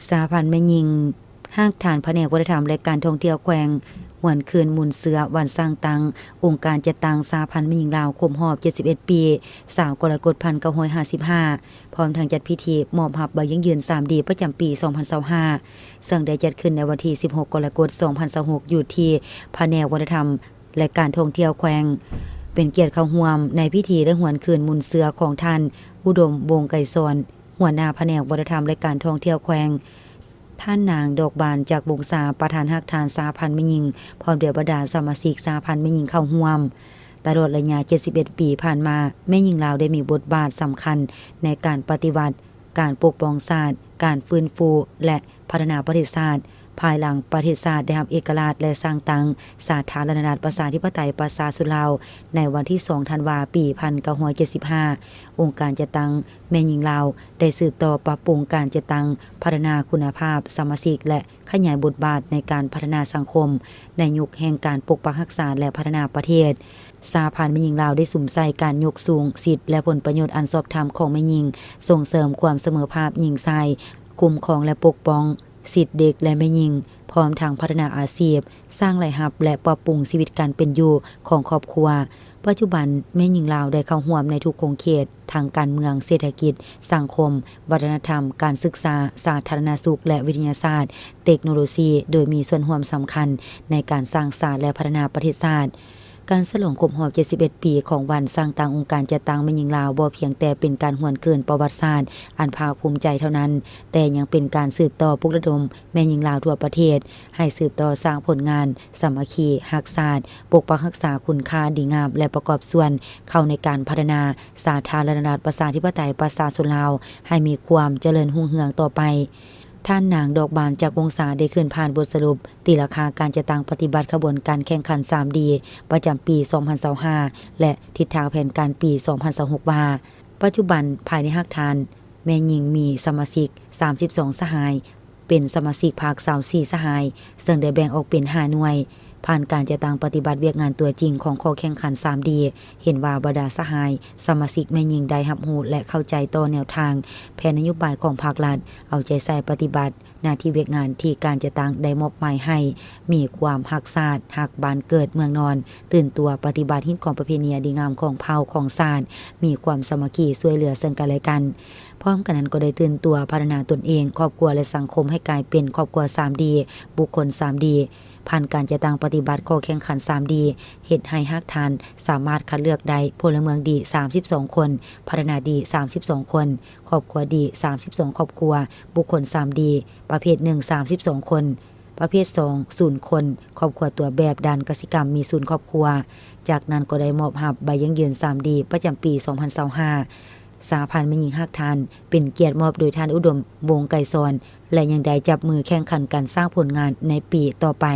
ສະຫະພັນແມ່ຍິງຮາກຖານພະແນກວັດທະນະທຳ ແລະ ການທ່ອງທ່ຽວແຂວງ ຫວນຄືນມູນເຊື້ອວັນສ້າງຕັ້ງອົງການຈັດຕັ້ງສະຫະພັນແມ່ຍິງລາວ ຄົບຮອບເຈັດສິບເອັດປີ ຊາວກໍລະກົດ ພັນເກົ້າຮ້ອຍຫ້າສິບຫ້າ ພ້ອມທັງຈັດພິທີມອບຮັບໃບຢັ້ງຢືນສາມດີ ປະຈຳປີສອງພັນຊາວຫ້າ ເຊິ່ງໄດ້ຈັດຂຶ້ນໃນວັນທີສິບຫົກ ກໍລະກົດ ສອງພັນຊາວຫົກ ຢູ່ທີ່ພະແນກວັດທະນະທຳ ແລະ ການທ່ອງທ່ຽວແຂວງ. ເປັນກຽດເຂົ້າຮ່ວມໃນພິທີ ແລະ ຫວນຄືນມູນເຊື້ອຂອງທ່ານ ອຸດົມ ວົງໄກສອນ ຫົວໜ້າພະແນກວັດທະນະທຳ ແລະ ການທ່ອງທ່ຽວແຂວງ, ທ່ານນາງ ດອກບານ ຈັກວົງສາ ປະທານຮາກຖານສະຫະພັນແມ່ຍິງ ພ້ອມດ້ວຍບັນດາສະມາຊິກສະຫະພັນແມ່ຍິງເຂົ້າຮ່ວມ. ຕະຫຼອດໄລຍະເຈັດສິບເອັດປີຜ່ານມາ, ແມ່ຍິງລາວໄດ້ມີບົດບາດສຳຄັນໃນການປະຕິວັດ, ການປົກປ້ອງຊາດ, ການຟື້ນຟູ ແລະ ພັດທະນາປະເທດຊາດ ພາຍຫຼັງປະເທດຊາດໄດ້ຮັບເອກະລາດ ແລະ ສ້າງຕັ້ງສາທາລະນະລັດ ປະຊາທິປະໄຕ ປະຊາຊົນລາວ ໃນວັນທີສອງ ທັນວາ ປີພັນເກົ້າຮ້ອຍເຈັດສິບຫ້າ. ອົງການຈັດຕັ້ງແມ່ຍິງລາວໄດ້ສືບຕໍ່ປັບປຸງການຈັດຕັ້ງ, ພັດທະນາຄຸນນະພາບສະມາຊິກ ແລະ ຂະຫຍາຍບົດບາດໃນການພັດທະນາສັງຄົມ ໃນຍຸກແຫ່ງການປົກປັກຮັກສາ ແລະ ພັດທະນາປະເທດ. ສະຫະພັນແມ່ຍິງລາວໄດ້ສຸມໃສ່ການຍົກສູງສິດ ແລະ ຜົນປະໂຫຍດອັນຊອບທຳຂອງແມ່ຍິງ, ສົ່ງເສີມຄວາມສະເໝີພາບຍິງຊາຍ, ຄຸ້ມຄອງ ແລະ ປົກປ້ອງສິດເດັກ ແລະ ແມ່ຍິງ, ພ້ອມທັງພັດທະນາອາຊີບ, ສ້າງລາຍຮັບ ແລະ ປັບປຸງຊີວິດການເປັນຢູ່ຂອງຄອບຄົວ. ປັດຈຸບັນ, ແມ່ຍິງລາວໄດ້ເຂົ້າຮ່ວມໃນທຸກຂົງເຂດ ທັງການເມືອງ, ເສດຖະກິດ, ສັງຄົມ, ວັດທະນະທຳ, ການສຶກສາ, ສາທາລະນະສຸກ ແລະ ວິທະຍາສາດ, ເຕັກໂນໂລຊີ ໂດຍມີສ່ວນຮ່ວມສຳຄັນໃນການສ້າງສາ ແລະ ພັດທະນາປະເທດຊາດ. ການສະຫຼອງຄົບຮອບເຈັດສິບເອັດປີຂອງວັນສ້າງຕັ້ງອົງການຈັດຕັ້ງແມ່ຍິງລາວ ບໍ່ພຽງແຕ່ເປັນການຫວນຄືນປະຫວັດສາດອັນພາກພູມໃຈເທົ່ານັ້ນ, ແຕ່ຍັງເປັນການສືບຕໍ່ປຸກລະດົມແມ່ຍິງລາວທົ່ວປະເທດ ໃຫ້ສືບຕໍ່ສ້າງຜົນງານສາມັກຄີຮັກຊາດ, ປົກປັກຮັກສາຄຸນຄ່າດີງາມ ແລະ ປະກອບສ່ວນເຂົ້າໃນການພັດທະນາສາທາລະນະລັດ ປະຊາທິປະໄຕ ປະຊາຊົນລາວ ໃຫ້ມີຄວາມຈະເລີນຮຸ່ງເຮືອງຕໍ່ໄປ. ທ່ານນາງ ດອກບານ ຈັກວົງສາ ໄດ້ຂຶ້ນຜ່ານບົດສະຫຼຸບຕີລາຄາການຈັດຕັ້ງປະຕິບັດຂະບວນການແຂ່ງຂັນສາມດີ ປະຈຳປີສອງພັນຊາວຫ້າ ແລະ ທິດທາງແຜນການປີສອງພັນຊາວຫົກ ວ່າ, ປັດຈຸບັນພາຍໃນຮາກຖານແມ່ຍິງມີສະມາຊິກສາມສິບສອງສະຫາຍ, ເປັນສະມາຊິກພັກຊາວສີ່ສະຫາຍ, ເຊິ່ງໄດ້ແບ່ງອອກເປັນຫ້າໜ່ວຍ. ຜ່ານການຈັດຕັ້ງປະຕິບັດວຽກງານຕົວຈິງຂອງຂໍ້ແຂ່ງຂັນສາມດີ ເຫັນວ່າບັນດາສະຫາຍສະມາຊິກແມ່ຍິງໄດ້ຮັບຮູ້ ແລະ ເຂົ້າໃຈຕໍ່ແນວທາງແຜນນະໂຍບາຍຂອງພາກລັດ, ເອົາໃຈໃສ່ປະຕິບັດໜ້າທີ່ວຽກງານທີ່ການຈັດຕັ້ງໄດ້ມອບໝາຍໃຫ້, ມີຄວາມຮັກຊາດ, ຮັກບ້ານເກີດເມືອງນອນ, ຕື່ນຕົວປະຕິບັດຮີດຄອງປະເພນີອັນດີງາມຂອງເຜົ່າຂອງຊາດ, ມີຄວາມສາມັກຄີຊ່ວຍເຫຼືອເຊິ່ງກັນແລະກັນ. ພ້ອມກັນນັ້ນກໍໄດ້ຕື່ນຕົວພັດທະນາຕົນເອງ, ຄອບຄົວ ແລະ ສັງຄົມໃຫ້ກາຍເປັນຄອບຄົວສາມດີ, ບຸກຄົນສາມດີ. ຜ່ານການຈັດຕັ້ງປະຕິບັດຂໍ້ແຂ່ງຂັນສາມດີ ເຮັດໃຫ້ຮາກຖານສາມາດຄັດເລືອກໄດ້ພົນລະເມືອງດີສາມສິບສອງຄົນ, ພັດທະນາດີສາມສິບສອງຄົນ, ຄອບຄົວດີສາມສິບສອງຄອບຄົວ, ບຸກຄົນສາມດີ ປະເພດໜຶ່ງ ສາມສິບສອງຄົນ, ປະເພດສອງ ສູນຄົນ, ຄອບຄົວຕົວແບບດ້ານກະສິກຳມີສູນຄອບຄົວ. ຈາກນັ້ນກໍໄດ້ມອບຮັບໃບຢັ້ງຢືນສາມດີປະຈຳປີສອງພັນຊາວຫ້າ. ສະຫະພັນແມ່ຍິງຮາກຖານເປັນກຽດມອບໂດຍທ່ານ ອຸດົມ ວົງໄກສອນ ແລະ ຍັງໄດ້ຈັບມືແຂ່ງຂັນກັນສ້າງຜົນງານໃນປີຕໍ່ໄປ.